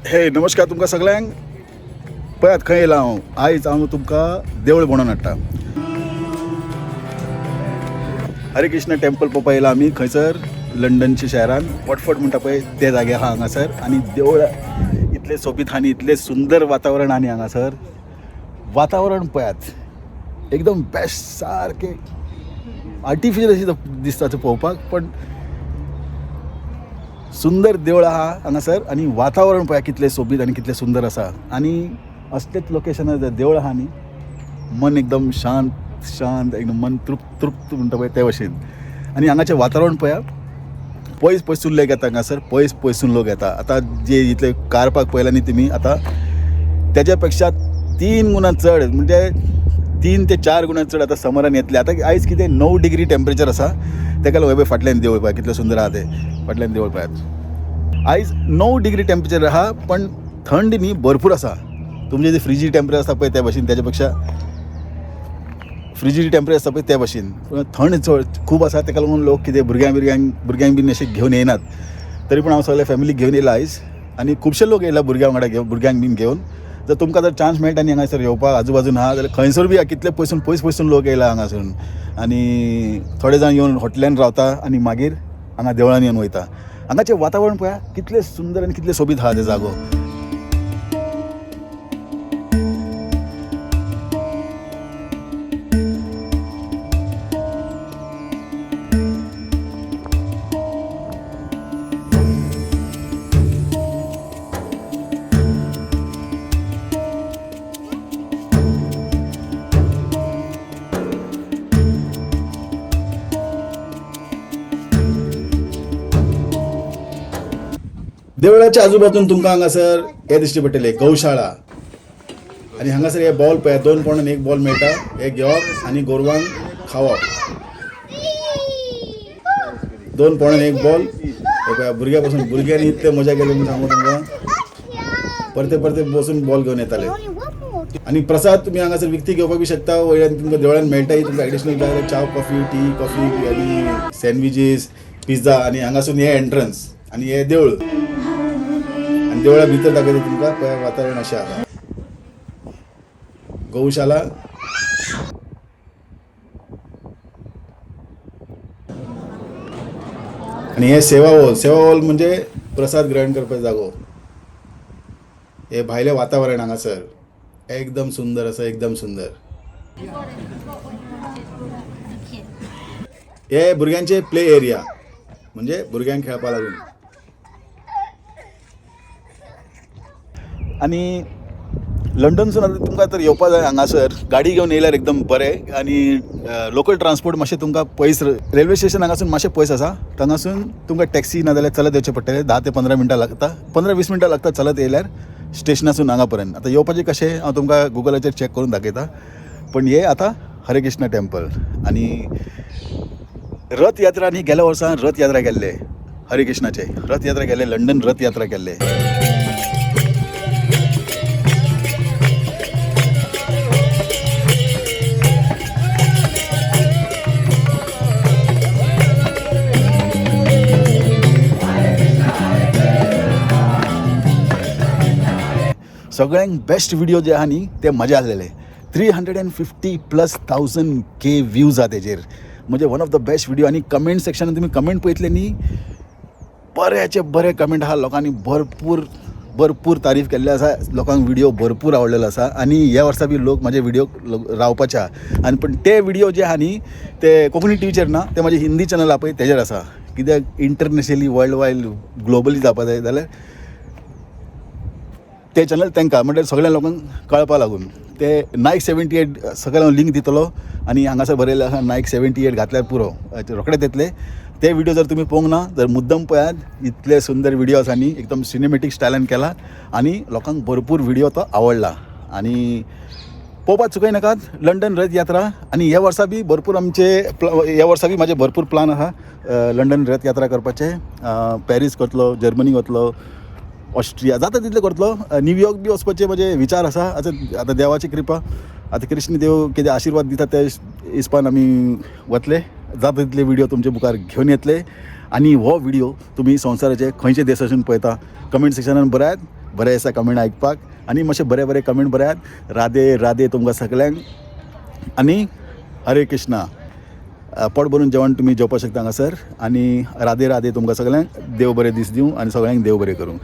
हे नमस्कार तुमकां सगळ्यांक. पळयात खंय येयला हांव. आयज हांव तुमकां देवूळ म्हणून हाडटा. हरे कृष्ण टेम्पल पळोवपा येयला आमी. खंयसर लंडनच्या शहरान वॉटफर्ड म्हणटा पळय ते जागे आहा हांगासर. आनी देवूळ इतलें सोबीत आनी इतलें सुंदर वातावरण आनी हांगासर वातावरण पळयात एकदम बेस्ट, सारकें आर्टिफिशियल अशें दिसता तें पळोवपाक, पण सुंदर देवूळ आहा हांगासर. आनी वातावरण पळया कितलें सोबीत आनी कितलें सुंदर आसा. आनी असलेच लोकेशनार जर देवूळ आहा न्ही, मन एकदम शांत शांत, एकदम मन तृप्त तृप्त म्हणटा पळय ते भशेन. आनी हांगाचें वातावरण पळया, पयस पयसून लोक येता हांगासर, पयस पयसून लोक येता. आतां जे इतले कार पार्क पळयला न्ही तुमी, आतां तेज्या पेक्षा 3 गुणा चड, म्हणजे 3 ते 4 गुणा चड आतां समरान येतले. आतां आयज कितें 9 डिग्री टेम्परेचर आसा. तेका लागून पळय फाटल्यान देवूळ पळय कितलें सुंदर आहा तें. फाटल्यान देवूळ पळयात. आयज 9 डिग्री टेम्परेचर आहा, पण थंड न्ही भरपूर आसा. तुमचे जे फ्रिजी टेम्परेचर आसता पळय त्या भशेन, तेज्या पेक्षा फ्रिजी टेम्परेचर आसता पळय त्या भशेन, पूण थंड चड खूब आसा. तेका लागून लोक कितें भुरग्यांक बिरग्यांक भुरग्यांक बीन अशें घेवन येयनात. तरी पूण हांव सगळे फॅमिलीक घेवन येयला आयज. आनी खुबशे लोक येयला भुरग्यां वांगडा घेवन, भुरग्यांक बीन घेवन. जर तुमकां जर चान्स मेळटा न्ही हांगासर येवपाक, आजूबाजून आहा जाल्यार खंयसर बी कितले पयसून पयस पयसून लोक येयला हांगासून. आनी थोडे जाण येवन हॉटेलान रावता आनी मागीर हांगा देवळान येवन वयता. हांगाचें वातावरण पळया कितलें सुंदर आनी कितलें सोबीत आहा तें जागो. देवळाच्या आजूबाजून तुमकां हांगासर हे दिश्टी पडटले गौशाळा. आनी हांगासर हे बॉल पळयात, 2 पावंडान 1 बॉल मेळटा. हे घेवप आनी गोरवांक खावप. 2 पावंडान 1 बॉल. हे पळया भुरग्यां पासून भुरग्यांनी इतले मजा केली म्हूण सांगू तुमकां, परते परते बसून बॉल घेवन येताले. आनी प्रसाद तुमी हांगासर विकती घेवपाक बी शकता, वयल्यान तुमकां देवळान मेळटाय. तुमकां एडिशनल जाय जाल्यार च्या, कॉफी, टी, कॉफी आनी सँडविचीस, पिझ्झा. आनी हांगासून हे एंट्रन्स आनी हे देवूळ. आनी देवळा भितर दाखयता तुमकां पळय वातावरण अशें आहा. गौशाला. आनी हे सेवा हॉल. सेवा हॉल म्हणजे प्रसाद ग्रहण करपाचो जागो. हे भायलें वातावरण हांगासर एकदम सुंदर आसा, एकदम सुंदर. हे भुरग्यांचे प्ले एरिया, म्हणजे भुरग्यांक खेळपा लागून. आनी लंडनसून आतां तुमकां तर येवपा जाय हांगासर गाडी घेवन येयल्यार एकदम बरें. आनी लोकल ट्रान्सपोर्ट मातशें तुमकां पयस, रेल्वे स्टेशन हांगासून मातशें पयस आसा. तांगासून तुमकां टॅक्सी ना जाल्यार चलत येवचें पडटलें. 10 ते 15 मिनटां लागता, 15-20 मिनटां लागता चलत येयल्यार स्टेशनासून हांगा पर्यंत. आतां येवपाचें कशें हांव तुमकां गुगलाचेर चॅक करून दाखयता. पण हे आतां हरे कृष्ण टेम्पल. आनी रथ यात्रा न्ही, गेल्या वर्सा रथ यात्रा केल्ले, हरे कृष्णाचे रथ यात्रा केल्ले, लंडन रथ यात्रा केल्ले. सगळ्यांक बेस्ट व्हिडिओ जे आहा न्ही ते मजा आसलेले. 350+ थावजंड के व्यूज आहा तेजेर, म्हणजे one of the best video. आनी कमेंट सेक्शनान तुमी कमेंट पळयतले न्ही, बऱ्याचे बरे कमेंट आहा. लोकांनी भरपूर भरपूर तारीफ केल्ली आसा, लोकांक व्हिडिओ भरपूर आवडलेलो आसा. आनी ह्या वर्सा बी लोक म्हाजे व्हिडिओ रावपाचे आहा. आनी पण ते व्हिडिओ जे आहा न्ही ते कोंकणी टीव्हीचेर ना, ते म्हाजे हिंदी चॅनल आहा पळय तेजेर आसा. कित्याक इंटरनॅशनली वर्ल्ड वायड ग्लोबली जावपा जाय जाल्यार ते चॅनल तांकां म्हणल्यार सगळ्या लोकांक कळपा लागून ते नायक 78 सगळ्यांक हांव लिंक दितलो. आनी हांगासर बरयलें आसा नायक 78 घातल्यार पुरो, रोखडेच येतले. ते व्हिडिओ जर तुमी पळोवंक ना तर मुद्दम पळयात, इतले सुंदर व्हिडिओ आसा न्ही, एकदम सिनेमॅटीक स्टायलान केला आनी लोकांक भरपूर व्हिडिओ तो आवडला. आनी पळोवपाक चुकय नाकात लंडन रथ यात्रा. आनी ह्या वर्सा बी भरपूर आमचे ह्या वर्सा बी म्हाजे भरपूर प्लान आहा लंडन रथ यात्रा करपाचे. पॅरीस करतलो, जर्मनी वतलो, ऑस्ट्रिया जाता तितलें करतलो. न्यूयॉर्क बी वचपाचे म्हजे विचार आसा. आतां आतां देवाची कृपा, आतां कृष्ण देव कितें आशिर्वाद दिता त्या हिसपान आमी वतले. जाता तितले व्हिडिओ तुमचे मुखार घेवन येतले. आनी हो व्हिडियो तुमी संवसाराचे खंयचे देशासून पळयता कमेंट सेक्शनान बरयात. बरें आसा कमेंट आयकपाक आनी मातशे बरे बरे कमेंट बरयात. राधे राधे तुमकां सगळ्यांक आनी हरे कृष्णा. पोट भरून जेवण तुमी जेवपाक शकता हांगासर. आनी राधे राधे तुमकां सगळ्यांक. देव बरें दीस दिवं आनी सगळ्यांक देव बरें करूं.